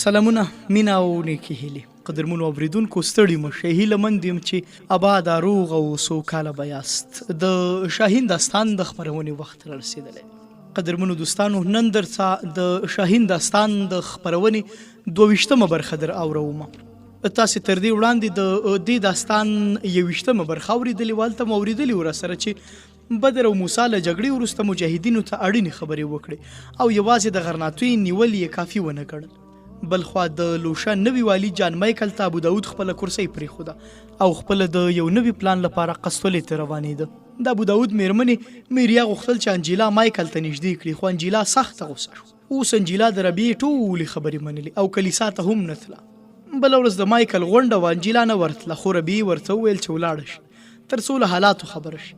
سلامونه، مینه او نیکې هیلې. قدرمنو اوریدونکو، ستړي مه شئ. هیله مند یم چې اباد، روغ او سوکاله به یاست. د شاهین داستان د خپرونې وخت را رسېدلی. قدرمنو دوستانو، نن درڅه د شاهین داستان د خپرونې 22مه برخه در اوروم. تاسې تر دې وړاندې د دې داستان 21مه برخه اورېدلې وه. هلته مو اورېدلي وو راسره چې بدر او موسی له جګړې وروسته مجاهدینو ته اړینې خبرې وکړې او یوازې د غرناطوی نیول یې کافي ونه ګڼل. بلخوا د لوشه نوي والي جان مایکل ته ابو داود خپله کرسۍ پرېښوده او خپله د یو نوي پلان لپاره قسطلې ته روانېده. د ابو داود مېرمنې میریا غوښتل چې انجیلا مایکل ته نږدې کړي، خو انجیلا سخته غوسه شوه. اوس انجیلا د ربیعې ټولې خبرې منلې او کلیسا ته هم نه تله. بله ورځ د مایکل غونډه وه، انجیلا نه ورتله، خو ربیعې ورته وویل چې ولاړه شي تر څو له حالاتو خبره شي.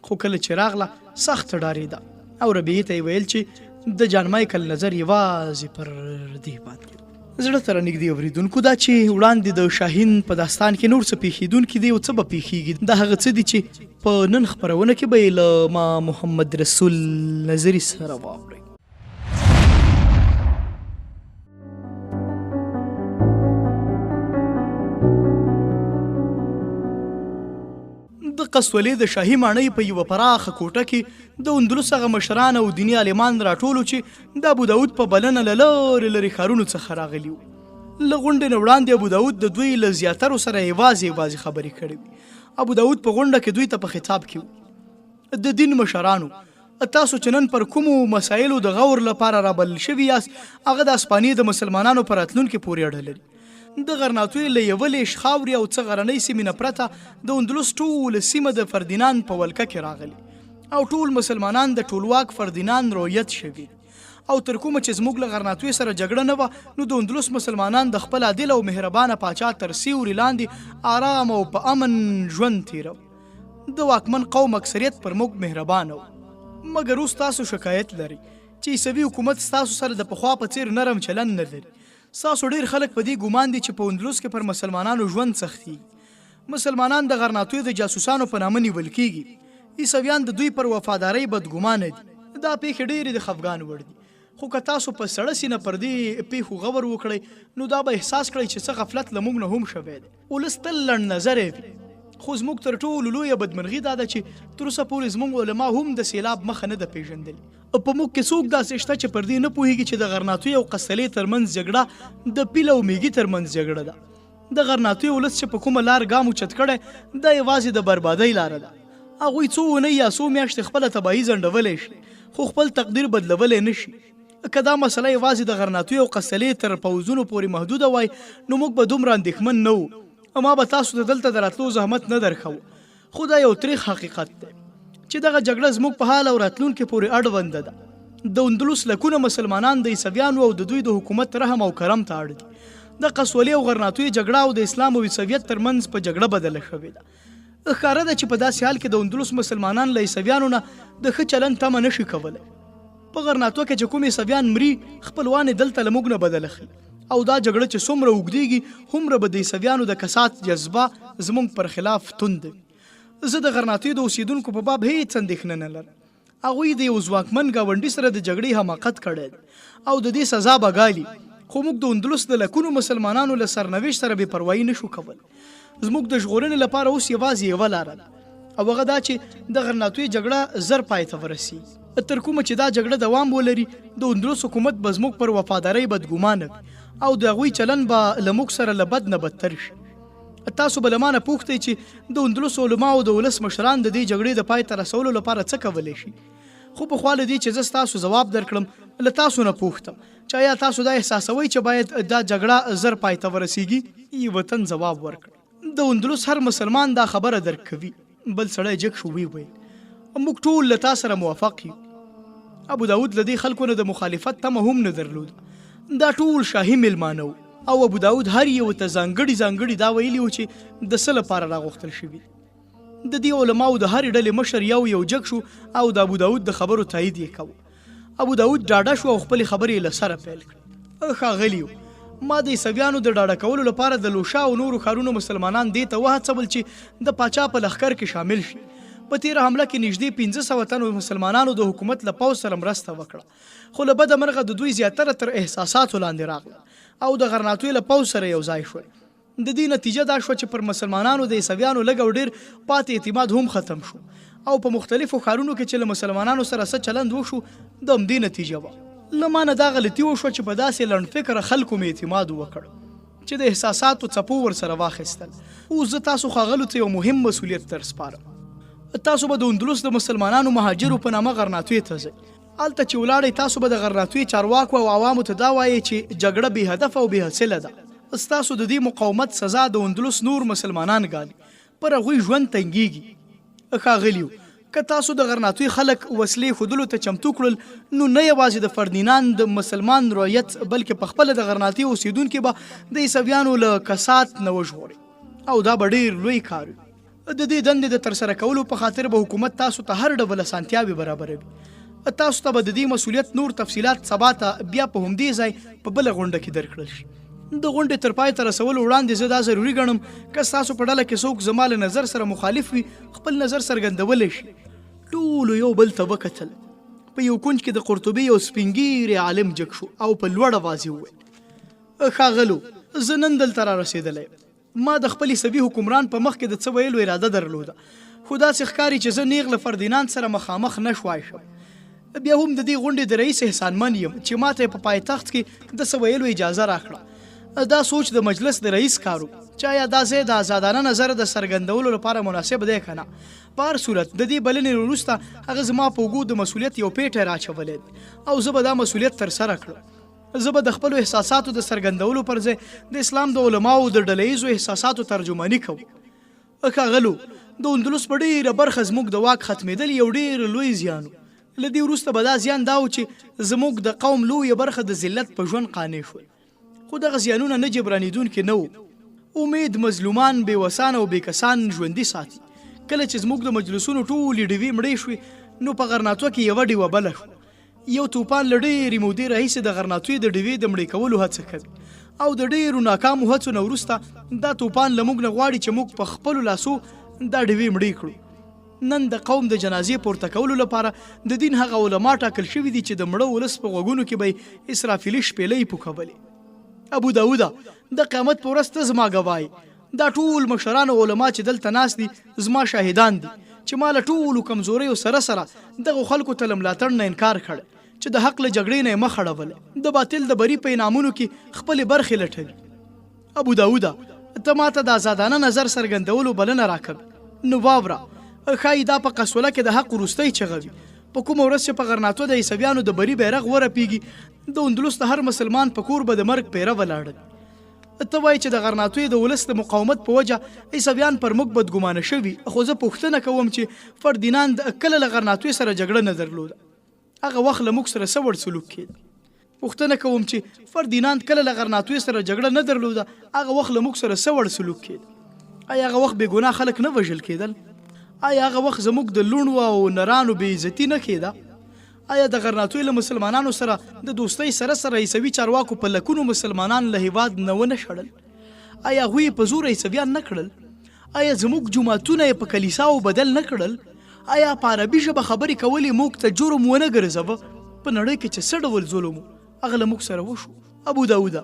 خو کله چې راغله سخته ډارېده او ربیعې ته یې ویل چې د جان مایکل نظر یوازې پر دې باندې. زړه ته رانږدې اورېدونکو، دا چې وړاندې د شاهین په داستان کې نور څه پېښېدونکي دي او څه به پېښېږي، دا هغه څه دي چې په نن خپرونه کې به یې له ما محمد رسول نظري سره واورئ. د قسطولې د شاهي ماڼۍ په یوه پراخه کوټه کې د اندلس هغه مشران او دیني عالمان راټول وو چې د ابو داود په بلنه له لرې لرې ښارونو څخه راغلي وو. له غونډې نه وړاندې ابو داود د دوی له زیاترو سره یوازې یوازې خبرې کړې وې. ابو داود په غونډه کې دوی ته په خطاب کې وو: د دین مشرانو، تاسو چې نن پر کومو مسایلو د غور لپاره رابلل شوي یاست، هغه د اسپانیې د مسلمانانو په راتلونکي پورې اړه لري. د غرناطوی له یوه لېش خاورې او څه غرنۍ سیمې نه پرته د اندلس ټوله سیمه د فردیناند په ولکه کې راغلې او ټول مسلمانان د ټولواک فردیناند رویت شوي دي. او تر کومه چې زموږ له غرناطوی سره جګړه نه وه، نو د اندلس مسلمانان د خپل عادل او مهربانه پاچا تر سیوري لاندې آرام او په امن ژوند تېروه. د واکمن قوم اکثریت پر موږ مهربانه وو. مګر اوس تاسو شکایت لرئ چې عیسوي حکومت ستاسو سره د پخوا په څېر نرم چلند نه لري. ستاسو ډېر خلک په دې ګومان دي چې په اندلس کې پر مسلمانانو ژوند سختېږي. مسلمانان د غرناطوی د جاسوسانو په نامه نیول کېږي. عیسویان د دوی پر وفادارۍ بدګومانه دي. دا پېښې ډېرې د خفګان وړ دي. خو که تاسو په سړه سینه پر دې پېښو غور وکړئ، نو دا به احساس کړئ چې څه غفلت له موږ نه هم شوی دی. ولس تل لنډ نظری وي، خو زموږ تر ټولو لویه بدمرغي دا ده چې تر اوسه پورې زموږ علما هم د سېلاب مخه نه ده پېژندلې. په موږ کې څوک داسې شته چې پر دې نه پوهېږي چې د غرناطوی او قسطلې تر منځ جګړه د پیل او میږي تر منځ جګړه ده. د غرناطوی ولس چې په کومه لار ګام اوچت کړی، دا یوازې د بربادۍ لاره ده. هغوی څو اونۍ یا څو میاشتې خپله تباهي ځنډولی شي، خو خپل تقدیر بدلولی نه شي. که دا مسله یوازې د غرناطوی او قسطلې تر پوځونو پورې محدوده وای، نو موږ به دومره اندېښمن نه وو. ما به تاسو ته دلته د راتلو زحمت نه درکاوه. خو دا یو تریخ حقیقت دی چې دغه جګړه زموږ په حال او راتلونکي پورې اړونده ده. د اندلس لکونه مسلمانان د عیسویانو او د دوی د حکومت رحم او کرم ته اړ دي. د قسولې او غرناطوی جګړه او د اسلام او عیسویت تر منځ په جګړه بدله شوې ده. ښکاره ده چې په داسې حال کې د اندلس مسلمانان له عیسویانو نه د ښه چلند تمه نه شي کولی. په غرناطوه کې چې کوم عیسویان مري، خپلوان یې دلته له موږ نه بدل اخلي او دا جګړه چې څومره اوږدېږي، هومره به د عیسویانو د کسات جذبه زموږ پر خلاف تنده وي. زه د غرناطوې د اوسېدونکو په باب هېڅ اندېښنه نه لرم. هغوی د یو ځواکمن ګاونډي سره د جګړې حماقت کړی دی او د دې سزا به ګالي، خو موږ د اندلس د لکونو مسلمانانو له سرنوشت سره بې پروايي نه شو کولی. زموږ د ژغورنې لپاره اوس یوازې یوه لاره ده او هغه دا چې د غرناطوې جګړه زر پای ته ورسیږي. تر کومه چې دا جګړه دوام ولري، د اندلس حکومت به زموږ پر وفادارۍ بدګومانه وي او د هغوی چلند به له موږ سره له بد نه بدتر شي. تاسو به له ما نه پوښتئ چې د اندلس علما او د ولس مشران د دې جګړې د پای ته رسولو لپاره څه کولی شي؟ خو پخوا له دې چې زه ستاسو ځواب درکړم، له تاسو نه پوښتم چې ایا تاسو دا احساسوئ چې باید دا جګړه زر پای ته ورسیږي؟ یوه تن ځواب ورکړ، د اندلس هر مسلمان دا خبره درک کوي. بل سړی جګ شو ویې ویل، موږ ټول له تا سره موافق یو. ابو داود له دې خلکو نه د مخالفت تمه هم نه درلوده. دا ټول شاهي مېلمانه وو او ابو داود هر یوه ته ځانګړي ځانګړي دا ویلي وو چې د څه لپاره راغوښتل شوي دي. د دې علماوو د هرې ډلې مشر یو یو جګ شو او د ابو داود د خبرو تایید یې کاوه. ابو داود ډاډه شو او خپلې خبرې یې له سره پیل کړې. ښاغلیو! ما د عیسویانو د ډاډه کولو لپاره د لوشا او نورو ښارونو مسلمانان دې ته وهڅول چې د پاچا په لښکر کې شامل شي. په تېره حمله کې نږدې 500 تنو مسلمانانو د حکومت له پوځ سره مرسته وکړه، خو له بده مرغه د دوی زیاتره تر احساساتو لاندې راغلل. او د غرناطوې له پوځ سره یو ځای شول. د دې نتیجه دا شوه چې پر مسلمانانو د عیسویانو لږ او ډېر پاتې اعتماد هم ختم شو او په مختلفو ښارونو کې چې له مسلمانانو سره څه چلند وشو د همدې نتیجه وه. له ما نه دا غلطي وشوه چې په داسې لنډ فکره خلکو مې اعتماد وکړ چې د احساساتو څپو ورسره واخیستل. اوس زه تاسو ښاغلو ته یو مهم مسولیت درسپارم. تاسو به د اندلس د مسلمانانو مهاجرو په نامه غرناطوې ته ځئ. هلته چې ولاړئ تاسو به د غرناطوې چارواکو او عوامو ته دا وایئ چې جګړه بې هدفه او بې حاصله ده. ستاسو د دې مقاومت سزا د اندلس نور مسلمانان ګالي، پر هغوی ژوند تنګېږي. ښاغلیو! که تاسو د غرناطوې خلک وسلې ښودلو ته چمتو کړل نو نه یوازې د فردیناند مسلمان رعیت بلکې پخپله د غرناطې اوسېدونکي به د عیسویانو له کسات نه وژغورئ او دا به ډېر لوی کار وي. د دې دندې د ترسره کولو په خاطر به حکومت تاسو ته هر ډول اسانتیاوې برابروي. تاسو ته به د دې مسولیت نور تفصیلات سبا ته بیا په همدې ځای په بله غونډه کې درکړل شي. د غونډې تر پای ته رسولو وړاندې زه دا ضروري ګڼم که ستاسو په ډله کې څوک زما له نظر سره مخالف وي، خپل نظر څرګندولی شي. ټولو یو بل ته وکتل. په یو کونج کې د قرطبې یو سپین ږیری عالم جګ شو او په لوړ اواز یې وویل، ښاغلو! زه نن دلته رارسېدلی یم. ما د خپل عیسوي حکمران په مخ کې د څه ویلو اراده درلوده، خو داسې ښکاري چې زه نېغ له فردیناند سره مخامخ نه شوای شم. بیا هم د دې غونډې د رئیس احسانمن یم چې ماته یې په پایتخت کې د څه ویلو اجازه راکړه. دا سوچ د مجلس د رئیس کار و چې ایا دا ځای د ازادانه نظر د څرګندولو لپاره مناسب دی که نه. په هر صورت، د دې بلنې نه وروسته هغه زما په اوږو د مسؤلیت یو پېټی رااچولی دی او زه به دا مسؤلیت ترسره کړم. زه به د خپلو احساساتو د څرګندولو پر ځای د اسلام د علماوو د ډله ییزو احساساتو ترجماني کوم. ښاغلو! د اندلس په ډېره برخه زموږ د واک ختمېدل یو ډېر لوی زیان و. له دې وروسته به دا زیان دا و چې زموږ د قوم لویه برخه د ذلت په ژوند قانع شول. خو دغه زیانونه نه جبرانېدونکي نه وو. امید مظلومان، بې وسان او بې کسان ژوندي ساتي. کله چې زموږ د مجلسونو ټولې ډیوې مړې شوې نو په غرناطوه کې یوه ډیوه بله شوه. یو توپان له ډېرې مودې راهیسې د غرناطوې د ډیوې د مړې کولو هڅه کوي او د ډېرو ناکامو هڅو نه وروسته دا توپان له موږ نه غواړي چې موږ په خپلو لاسو دا ډیوې مړې کړو. نن د قوم د جنازې پورته کولو لپاره د دین هغه علما ټاکل شوي دي چې د مړه ولس په غوږونو کې به یې اسرافیلي شپېلۍ پوکولې. ابو داوده! د قیامت په ورځ ته زما ګواه یې. دا ټول مشران او علما چې دلته ناست دي زما شاهدان دي چې ما له ټولو کمزوریو سره سره دغو خلکو ته له ملاتړ نه انکار کړی چې د حق له جګړې نه یې مخ اړولی، د باطل د بري په انعامونو کې خپلې برخې لټوي. ابو داوده! ته ماته د ازادانه نظر څرګندولو بلنه راکوې، نو واوره! ښايي دا په قسوله کې د حق وروستۍ چغه وي. په کومه ورځ چې په غرناطه د عیسویانو د بري بیرغ ورپېږي، د اندلس د هر مسلمان په کور به د مرګ پیره ولاړه وي. ته وایې چې د غرناطوې د ولس د مقاومت په وجه عیسویان پر موږ بدګمانه شوي، خو زه پوښتنه کوم چې فردیناند کله له غرناطوې سره جګړه نه درلوده؟ هغه وخت له موږ سره څه وړ سلوک کېده؟ پوښتنه کوم چې فردیناند کله له غرناطوې سره جګړه نه درلوده، هغه وخت له موږ سره څه وړ سلوک کېده؟ آیا هغه وخت بې ګناه خلک نه وژل کېدل؟ آیا هغه وخت زموږ د لوڼو او نرانو بې عزتي نه کېده؟ آیا د غرناطوې له مسلمانانو سره د دوستۍ سره سره عیسوي چارواکو په لکونو مسلمانان له هیواد نه ونه شړل؟ آیا هغوی یې په زوره عیسویان نه کړل؟ آیا زموږ جوماتونه یې په کلیساوو بدل نه کړل؟ آیا په عربي ژبه خبرې کول یې موږ ته جرم ونه ګرځوه؟ په نړۍ کې چې څه ډول ظلم و هغه له موږ سره وشو. ابو داوده!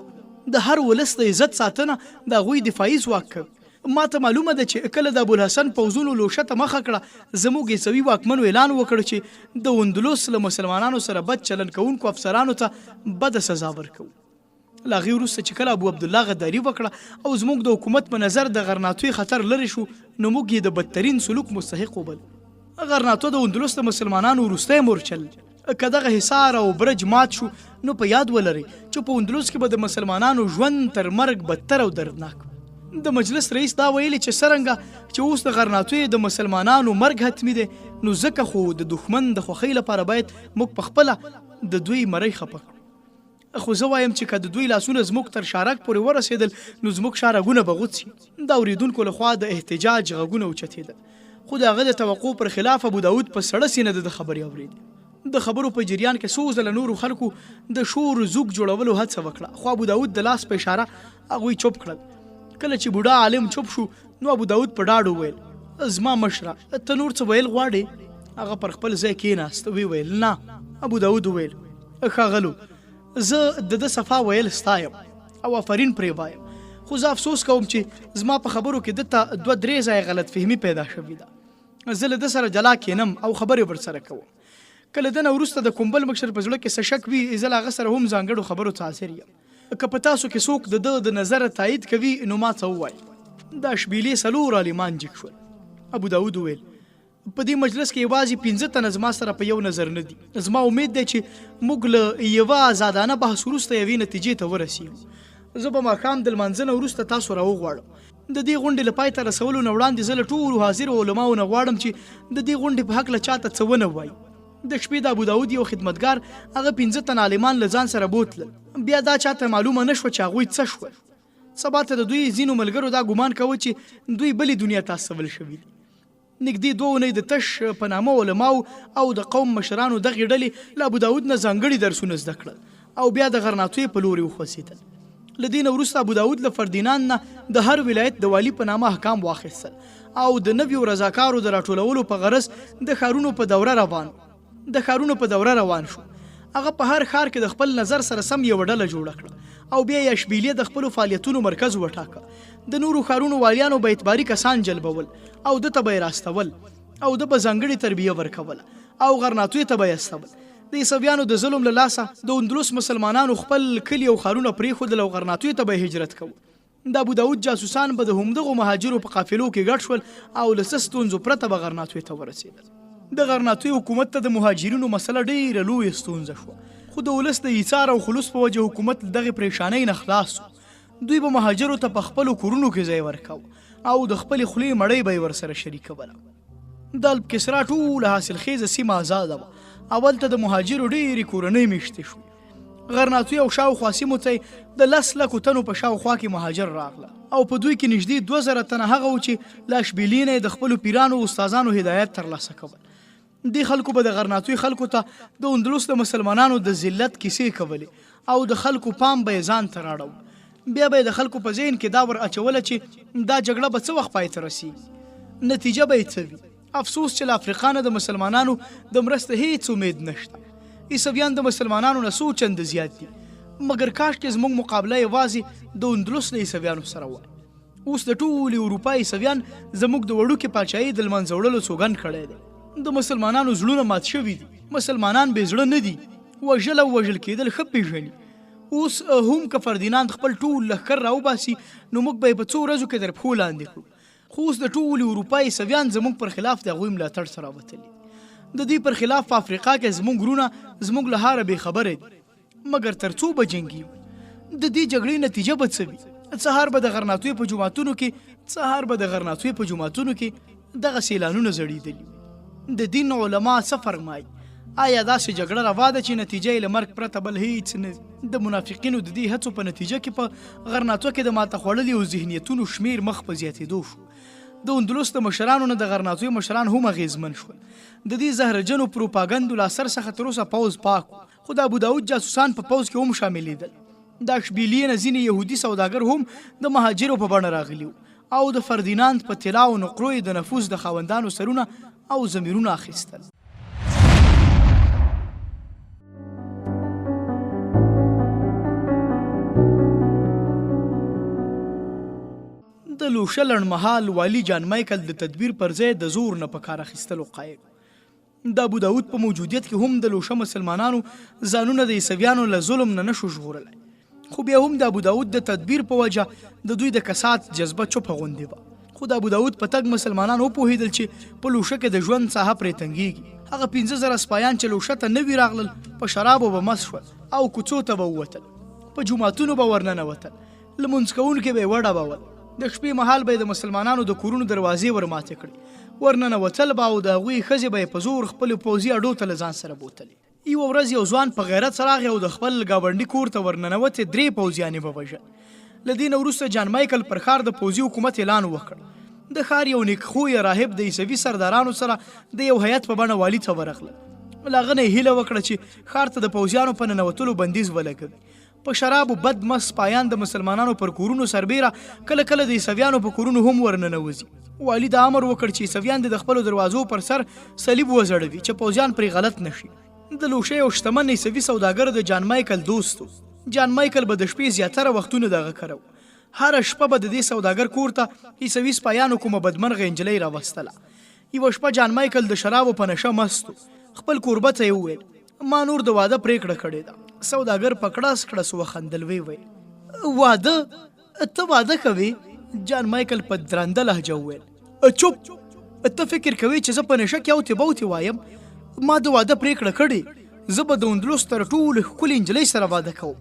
د هر ولس د عزت ساتنه د هغوی دفاعي ځواک کوي. ماته معلومه ده چې کله د ابوالحسن پوځونو لوشه ته مخه کړه، زموږ عیسوي واکمنو اعلان وکړ چې د اندلس له مسلمانانو سره بد چلن کوونکو افسرانو ته بده سزا ورکوو. له هغې وروسته چې کله ابو عبدالله غداري وکړه او زموږ د حکومت په نظر د غرناطوې خطر لرې شو، نو موږ یې د بدترین سلوک مستحق وبلو. غرناطه د اندلس د مسلمانانو وروستی مورچل دی. که دغه حصار او برج مات شو نو په یاد ولرئ چې په اندلس کې به د مسلمانانو ژوند تر مرګ بدتر او دردناک وي. د مجلس رئیس دا ویلي چې څرنګه چې اوس د غرناطوې د مسلمانانو مرګ حتمي دی نو ځکه خو د دښمن د خوښۍ لپاره باید موږ په خپله د دوی مرۍ خپه کړو. خو زه وایم چې که د دوی لاسونه زموږ تر شارګ پورې ورسېدل نو زموږ شارګونه به غوڅ شي. د اورېدونکو له خوا د احتجاج غږونه اوچتېدل، خو د هغه د توقع پر خلاف ابو داود په سړه سینه د ده خبرې اورېدې. د خبرو په جریان کې څو ځله نورو خلکو د شور زوږ جوړولو هڅه وکړه، خو ابو داود د لاس په اشاره هغوی چوپ کړل. کله چې بوډا عالم چوپ شو نو ابو داود په ډاډ وویل، زما مشره، ته نور څه ویل غواړې؟ هغه پر خپل ځای کېناست، ویې ویل، نه. ابو داود وویل، ښاغلو! زه د ده صفا ویل ستایم. او آفرین پرې وایم، خو زه افسوس کوم چې زما په خبرو کې ده ته دوه درې ځایه غلط فهمي پیدا شوې ده. زه له ده سره جلا کینم او خبرې ورسره کوم. که له ده نه وروسته د کوم بل مشر په زړه کې څه شک وي، زه له هغه سره هم ځانګړو خبرو ته حاضر یم. که په تاسو کې څوک د ده د نظر تایید کوي نو ما ته ووایي. د اشبیلې څلور عالمان جګ شول. ابو داود وویل، په دې مجلس کې یوازې پنځه تنه زما سره په یو نظر نه دي. زما امید دی چې موږ له یوه ازادانه بحث وروسته یوې نتیجې ته ورسیږو. زه به ماښام د لمانځه نه وروسته تاسو راوغواړم. د دې غونډې له پای ته رسولو نه وړاندې زه له ټولو حاضرو علماوو نه غواړم چې د دې غونډې په هکله چاته څه ونه وایي. د شپې د ابوداود یو خدمتګار هغه پنځه تنه عالمان له ځان سره بوتلل. بیا دا چاته معلومه نه شوه چې هغوی څه شول. سبا ته د دوی ځینو ملګرو دا ګومان کاوه چې دوی بلې دنیا ته استول شوي دي. نږدې دوه اونۍ د تش په نامه علماو او د قوم مشرانو دغې ډلې له ابوداود نه ځانګړي درسونه زده کړل او بیا د غرناطوې په لوري وخوځېدل. له دې نه وروسته ابوداود له فردیناند نه د هر ولایت د والي په نامه احکام واخیستل او د نویو رضاکارو د راټولولو په غرض د ښارونو په دوره روان د ښارونو په دوره روان شو. هغه په هر ښار کې د خپل نظر سره سم یوه ډله جوړه کړه او بیا یې اشبیلیه د خپلو فعالیتونو مرکز وټاکه. د نورو ښارونو والیانو به اعتباري کسان جلبول او ده ته به یې راستول او ده به ځانګړې تربیه ورکوله او غرناطوې ته به یې استول. د عیسویانو د ظلم له لاسه د اندلس مسلمانانو خپل کلي او ښارونه پرېښودل او غرناطوې ته به یې هجرت کاوه. د ابوداود جاسوسان به د همدغو مهاجرو په قافلو کې ګډ شول او له څه ستونزو پرته به غرناطوې ته ورسېدل. د غرناطوې حکومت ته د مهاجرینو مسله ډېره لویه ستونزه شوه، خو د ولس د ایثار او خلوص په وجه حکومت له دغې پرېشانۍ نه خلاص شو. دوی به مهاجرو ته په خپلو کورونو کې ځای ورکاوه او د خپلې خولې مړۍ به یې ورسره شریکوله. د الپ کسرا ټوله حاصلخېزه سیمه ازاده وه او هلته د مهاجرو ډېرې کورنۍ مېشتې شوې. غرناطوی او شاوخوا سیمو ته د لس لکو تنو په شاوخوا کې مهاجر راغله او په دوی کې نږدې 2000 تنه هغه وو چې له اشبیلې نه یې د خپلو پیرانو او استادانو هدایت ترلاسه کول. دې خلکو به د غرناطوی خلکو ته د اندلس د مسلمانانو د ذلت کیسې کولې او د خلکو پام به یې ځان ته راړاوه. بیا به یې د خلکو په ذهن کې دا ور اچوله چې دا جګړه به څه وخت پای ته رسیږي، نتیجه به یې څه وي. افسوس چې له افریقا نه د مسلمانانو د مرستې هیڅ امید نشته. عیسویان د مسلمانانو نه څو چنده زیات دي، مګر کاشکې زموږ مقابله یوازې د اندلس له عیسویانو سره وای. اوس د ټولې اروپا عیسویان زموږ د وړوکې پاچاهۍ د لمنځه وړلو سوګند کړی دی. د مسلمانانو زړونه مات شوي دي. مسلمانان بې زړه نه دي، وژل او وژل کېدل ښه پېژني. اوس هم که فردیناند خپل ټول لښکر راوباسي نو موږ به یې په څو ورځو کې تر پښو لاندې کړو. خو اوس د ټولې اروپا عیسویان زموږ پر خلاف د هغوی ملاتړ سره راوتلي دي. د دوی پر خلاف په افریقا کې زموږ وروڼه زموږ له هاره بې خبره دي. مګر تر څو به جنګیږو؟ د دې جګړې نتیجه به څه وي؟ سهار به د غرناطوې په جوماتونو کې سهار به د غرناطوې په جوماتونو کې دغسې اعلانونه ځړېدلي وي. د دین علما څه فرمایي؟ آیا داسې جګړه روا ده چې نتیجه یې له مرګ پرته بل هیڅ نه وي؟ د منافقینو د دې هڅو په نتیجه کې په غرناطوه کې د ماته خوړلیو ذهنیتونو شمیر مخ په زیاتېدو شو. د اندلس د مشرانو نه د غرناطوې مشران هم اغېزمن شول. د دې زهرجنو پروپاګندو له اثر څخه تر اوسه پوځ پاک و، خو د ابوداود جاسوسان په پوځ کې هم شاملېدل. د اشبیلیې نه ځینې یهودي سوداګر هم د مهاجرو په بڼه راغلي وو او د فردیناند په طلا او نقرو یې د نفوذ د خاوندانو سرونه او ضمیرونه اخیستل. د لوشه لنډمهال والي جان مایکل د تدبیر پر ځای د زور نه په کار اخیستلو قایل و. د ابوداود په موجودیت کې هم د لوشه مسلمانانو ځانونه د عیسویانو له ظلم نه نشو ژغورلی، خو بیا هم د ابوداود د تدبیر په وجه د دوی د کسات جذبه چوپه غوندې وه. خو د ابوداود په تګ مسلمانان وپوهېدل چې په لوشه کې د ژوند ساحه پرې تنګېږي. هغه 5000 سپایان چې لوشه ته نوي راغلل په شرابو به مست شول او کوڅو ته به ووتل، په جوماتونو به ورننوتل، لمونځ کوونکي به یې وډبول، د شپې مهال به یې د مسلمانانو د کورونو دروازې ورماتې کړې، ورننوتل به او د هغوی ښځې به یې په زور خپلو پوځي اډو ته له ځان سره بوتلې. یوه ورځ یو ځوان په غیرت راغی او د خپل ګاونډي کور ته ورننوتې درې پوځیان یې ووژل. له دې نه وروسته جان مایکل پر ښار د پوځي حکومت اعلان وکړ. د ښار یو نیکخویه راهب د عیسوي سردارانو سره د یو هیئت په بڼه والي ته ورغلل. له هغه نه یې هیله وکړه چې ښار ته د پوځیانو په ننوتلو بندیز ولګوي. په شرابو بد مست سپایان د مسلمانانو پر کورونو سربیره کله کله د عیسویانو په کورونو هم ورننوځي. والي دا امر وکړ چې عیسویان دې د خپلو دروازو پر سر صلیب وځړوي چې پوځیان پرې غلط نه شي. د لوشې یو شتمن عیسوي سوداګر د جان مایکل دوست و. جان مایکل به د شپې زیاتره وختونه د هغه کره و. هره شپه به د دې سوداګر کور ته عیسوي سپایانو کومه بدمرغه نجلۍ راوستله. یوه شپه جان مایکل د شرابو په نشه مست و. خپل کوربه ته یې وویل، ما نور د واده پرېکړه کړې ده. سوداګر په کړس کړس وخندل، ویې ویل، واده؟ ته واده کوې؟ جان مایکل په درنده لهجه وویل، چوپ! ته فکر کوې چې زه په نشه کې اوتې بوتې وایم؟ ما د واده پرېکړه کړې. زه به د اندلس تر ټولو ښکلې نجلۍ سره واده کوم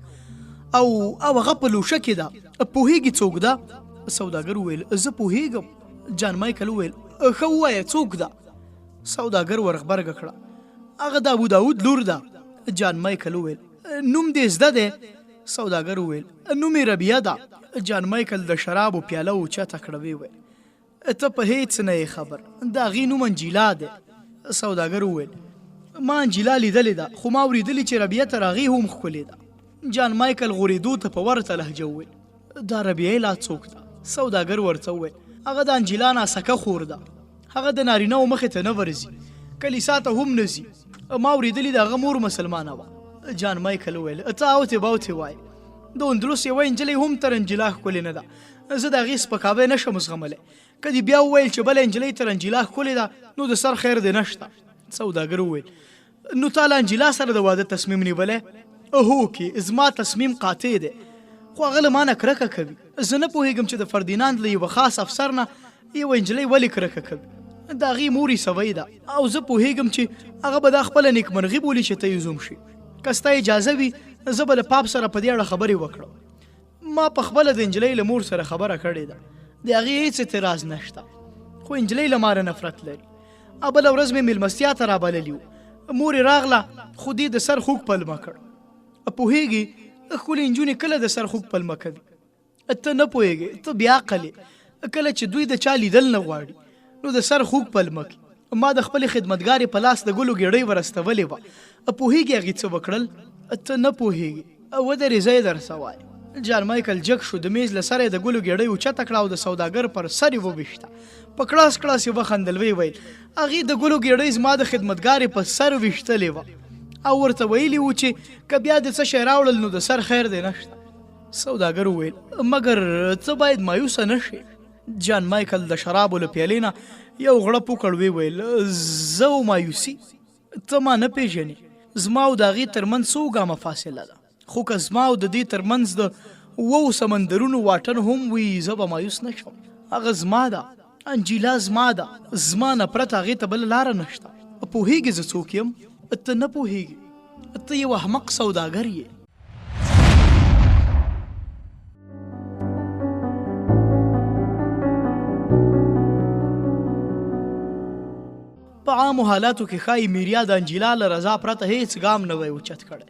او او هغه په لوشه کې ده. پوهېږي څوک ده؟ سوداګر وویل، زه پوهېږم. جان مایکل وویل، ښه ووایه څوک ده؟ سوداګر ورغبرګه کړه، هغه د ابو داود لور ده. جان مایکل وویل، نوم دې زده دی؟ سوداګر وویل، نوم یې ربیعه ده. جان مایکل د شرابو پیاله اوچته کړه، ویې ویل، ته په هیڅ نه یې خبر، د هغې نوم انجیلا دی. سوداګر وویل، ما انجیلا لیدلې ده، خو ما اورېدلي چې ربیعه تر هغې هم ښکلې ده. جان مایکل غورېدو ته په ورته لهجه وویل، دا ربیعه لا څوک ده؟ سوداګر ورته وویل، هغه د انجیلا ناسکه خور ده. هغه د نارینه و مخې ته نه ورځي، کلیسا ته هم نه ځي. ما اورېدلي د هغه مور مسلمانه وه. جان مایکل وویل، ته اوتې باوتې وایې، د اندلس یوه نجلۍ هم تر انجیلا ښکلې نه ده. زه د هغې سپکاوی نه شم زغملی. که دې بیا وویل چې بله نجلۍ تر انجیلا ښکلې ده، نو د سر خیر دې نشته. سوداګر وویل، نو تا له انجیلا سره د واده تصمیم نیولی؟ هوکې، زما تصمیم قاطع دی، خو هغه له ما نه کرکه کوي. زه نه پوهېږم چې د فردیناند له یوه خاص افسر نه یوه نجلۍ ولې کرکه کوي. د هغې مور عیسوۍ ده او زه پوهېږم چې هغه به دا خپله نیکمرغي بولي چې ته یې زوم شې. که ستا اجازه وي، زه به له پاپ سره په دې اړه خبرې وکړم. ما په خپله د نجلۍ له مور سره خبره کړې ده، د هغې هېڅ اعتراض نشته، خو نجلۍ له ماره نفرت لري. بله ورځ مې میلمستیا ته رابللي وو. مور یې راغله، خو دې د سر خوږ پلمه کړ. پوهېږې، ښکلې نجونې کله د سر خوږ پلمه کوي؟ ته نه پوهېږې، ته بې عقل یې. کله چې دوی د چا لیدل نه غواړي، نو د سر خوږ پلمه کوي. ما د خپلې خدمتګارې په لاس د ګلو ګېډۍ ور استولې وه. پوهېږې هغې څه وکړل؟ ته نه پوهېږې. ودرې، زه یې درته وایم. جان مایکل جګ شو، د میز له سره یې د ګلو ګېډۍ اوچته کړه او د سوداګر پر سر یې وویشته. په کړاس کړاس یې وخندل، ویې ویل، هغې د ګلو ګېډۍ زما د خدمتګارې په سر ویشتلې وه او ورته ویلي وو چې که بیا دې څه شی راوړل، نو د سر خیر دې نشته. سوداګر وویل، مګر ته باید مایوسه نه شې. جان مایکل د شرابو له پیالې نه یو غړپ وکړ، ویې ویل، زه او مایوسي؟ ته ما نه پېژنې. زما او د هغې تر منځ څو ګامه فاصله ده، خو که زما او د دې تر منځ د اوو سمندرونو واټن هم وي، زه به مایوس نه شم. هغه زما ده، انجیلا زما ده. زما نه پرته هغې ته بله لاره نشته. پوهېږې زه څوک یم؟ ته نه پوهېږې، ته یو احمق سوداګر یې. په عامو حالاتو کې ښایي میریا د انجیلا له رضا پرته هیڅ ګام نه وای اوچت کړی،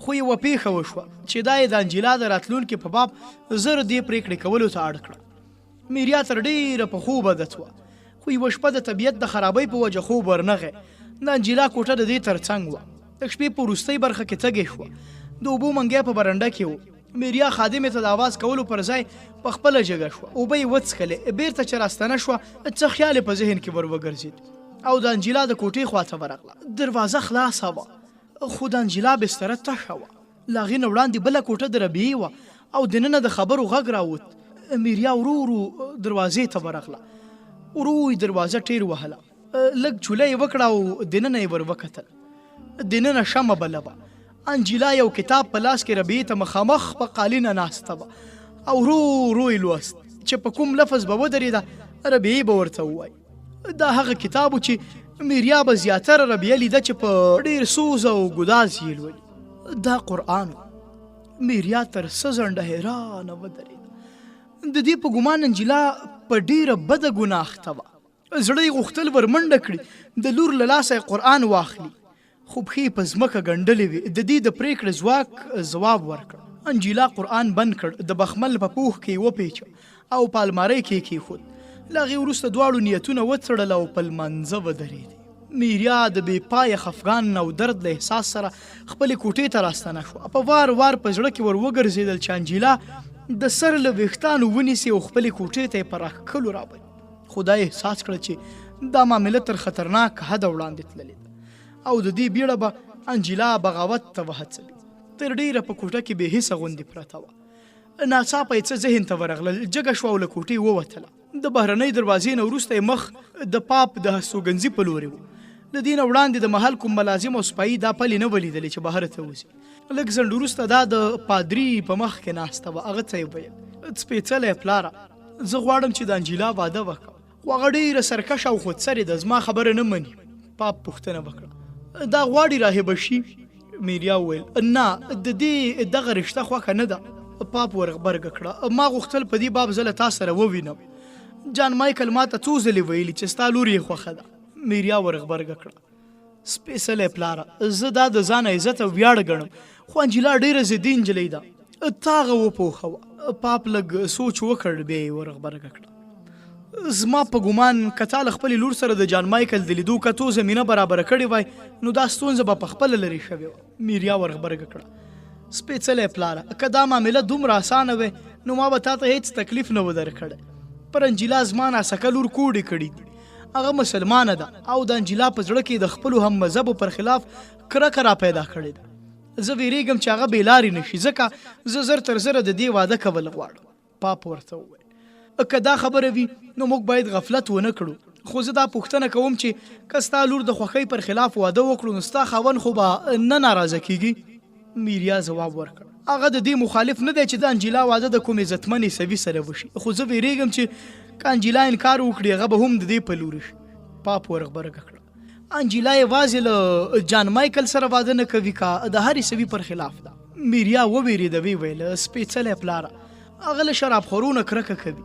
خو یوه پیښه وشوه چې دا یې د انجیلا د راتلونکي په باب زر دې پرېکړې کولو ته اړ کړه. میریا تر ډېره په خوب عادت وه، خو یوه شپه د طبیعت د خرابۍ په وجه خوب ورنغی. د انجیلا کوټه د دې تر څنګ وه. د شپې په وروستۍ برخه کې تږې شوه. د اوبو منګی په برنډه کې و. میریا خادمې ته د اواز کولو پر ځای په خپله جګه شوه، اوبه یې وڅښلې. بیرته چې راستنه شوه، څه خیال یې په ذهن کې ور وګرځېد او د انجیلا د کوټې خواته ورغله. دروازه خلاصه وه، خو د انجیلا بستره تشه وه. له هغې نه وړاندې بله کوټه د ربیعې وه او دننه د خبرو غږ راووت. میریا ورو ورو دروازې ته ورغله، ورو یې دروازه ټیر وهله، لږ چوله یې وکړه او دننه یې ور وکتل. دننه شمه بله وه. انجیلا یو کتاب په لاس کې ربیعې ته مخامخ په قالینه ناسته وه او ورو ورو یې لوست. چې په کوم لفظ به ودرېده، ربیعې به ورته ووایي. دا هغه کتاب و چې میریا به زیاتره ربیعه لیده چې په ډېر سوز او ګداز یې لولي. دا قرآن و. میریا تر څه ځنډه حیرانه ودرېده. د دې په ګمان انجیلا په ډېره بده ګناه اخته وه. زړه یې غوښتل ورمنډه کړي، د لور له لاسه یې قرآن واخلي، خو پښې یې په ځمکه ګنډلې وې. د دې د پرېکړې ځواک ځواب ورکړ. انجیلا قرآن بند کړ، د بخمل په پوښ کې یې وپېچه او په المارۍ کې یې کېښود. له هغې وروسته دواړو نیتونه وڅړل او په لمانځه ودرېدې. میریا د بې پایه خفګان او درد له احساس سره خپلې کوټې ته راستنه شوه. په وار وار په زړه کې ور وګرځېدل چې انجیلا د سر له ویښتانو ونیسي او خپلې کوټې ته یې په راښکلو راولي، خو دا یې احساس کړه چې دا معامله تر خطرناک حده وړاندې تللې ده او د دې بیړه به انجیلا بغاوت ته وهڅوي. تر ډېره په کوټه کې بې حسه غوندې پرته وه. ناڅاپه یې څه ذهن ته ورغلل، جګه شوه او له کوټې ووتله. د بهرنۍ دروازې نه وروسته یې مخ د پاپ د هستوګنځي په لورې و. له دې نه وړاندې د محل کوم ملازم او سپاهي دا پلې نه وه لیدلې چې بهر ته وځي. لږ ځنډ وروسته دا د پادري په مخ کې ناسته وه، هغه ته یې ویل، څپېڅلی پلاره! زه غواړم چې د انجیلا واده وکړم. خو هغه ډېره سرکشه او خودسرې ده، زما خبره نه مني. پاپ پوښتنه وکړه، دا غواړي راهبه شي؟ میریا وویل، نه، د دې دغه رشته خوښه نه ده. پاپ ورغبرګه کړه، ما غوښتل په دې باب زه له تا سره ووینم. جان مایکل ما ته څو ځلې ویلي چې ستا لور یې خوښه ده. میریا ورغبرګه کړه، سپېڅلی پلاره، زه دا د ځانه عزت او ویاړ ګڼم، خو انجیلا ډېره ضدي نجلۍ ده، ته هغه وپوهوه. پاپ لږ سوچ وکړ، بیا یې ورغبرګه کړه، زما په ګومان که تا له خپلې لور سره د جان مایکل د لیدو کتو زمینه برابره کړې وای، نو دا ستونزه به پخپله لرې شوې وه. میریا ورغبرګه کړه، سپېڅلی پلاره، که دا معامله دومره اسانه وای، نو ما به تا ته هېڅ تکلیف نه و درکړی. پر انجیلا زما ناسکه لور کوډې کړې دي. هغه مسلمانه ده او د انجیلا په زړه کې د خپلو هم مذهبو پر خلاف کرکه را پیدا کړې ده. زه ویریږم چې هغه بې لارې نه شي، ځکه زه زر تر زره د دې واده کول غواړم. پاپ ورته وویل، که دا خبره وي نو موږ باید غفلت ونه کړو، خو زه دا پوښتنه کوم چې که ستا لور د خوښۍ پر خلاف واده وکړو نو ستا خاوند خو به نه ناراضه کیږي؟ میریا ځواب ورکړ، هغه د دې مخالف نه دی چې د انجیلا واده د کوم عزتمن عیسوي سره وشي، خو زه ویریږم چې که انجیلا انکار وکړي هغه به هم د دې په لوري شي. پاپ ورغبرګه کړه، انجیلا یوازې له جان مایکل سره واده نه کوي که د هر عیسوي پر خلاف ده. میریا وویرېده، ویې ویل، سپېڅلی پلاره، هغه له شرابخورو نه کرکه کوي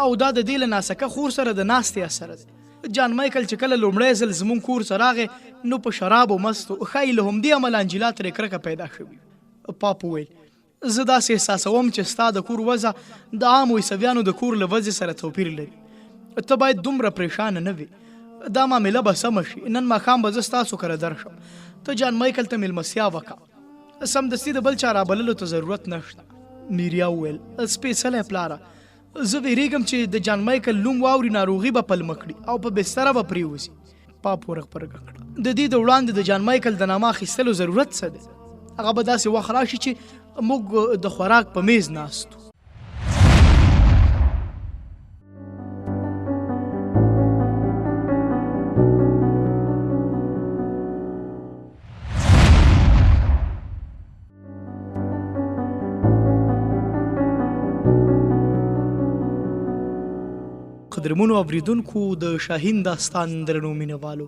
او دا د دې له ناسکه خور سره د ناستې اثر دی. جان مایکل چې کله لومړی ځل زموږ کور ته راغی نو په شرابو مست و، ښایي له همدې امله انجیلا ترې کرکه پیدا شوې وي. پاپ وویل، زه داسې احساسوم چې ستا د کور وضع د عامو عیسویانو د کور له وضعې سره توپیر لري. ته باید دومره پرېشانه نه وې. دا معامله به سمه شي. نن ماښام به زه ستاسو کره درشم. ته جان مایکل ته مېلمستیا وکړه. سمدستي د بل چا رابللو ته ضرورت نشته. میریا وویل، سپېڅلی پلاره، زه ویریږم چې د جان مایکل نوم واوري ناروغي به پلمه کړي او په بستره به پریوځي. پاپ ورغبرګه کړه، د دې د وړاندې د جان مایکل د نامه اخیستلو ضرورت څه دی؟ هغه به داسې وخت راشي چې موږ د خوراک په میز ناست. قدرمنو اوریدونکو، د شاهین داستان درنو مینوالو،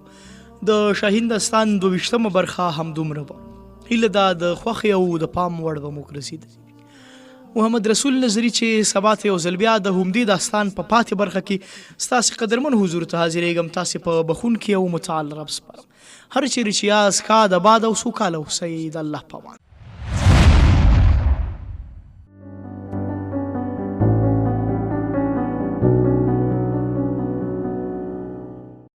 د شاهین داستان 22مه برخه هم دومره وه. هیله ده د خوښې او د پام وړ به مو ګرځېدلې. محمد رسول نظری چې سبا ته یو ځل بیا د همدې داستان په پاتې برخه کې ستاسو قدرمن حضور ته حاضرېږم، تاسو په بخون کې او متعال رب سپارم. هر چیرې چې یاست ښاد، آباد او سوکاله اوسئ. د الله په امان.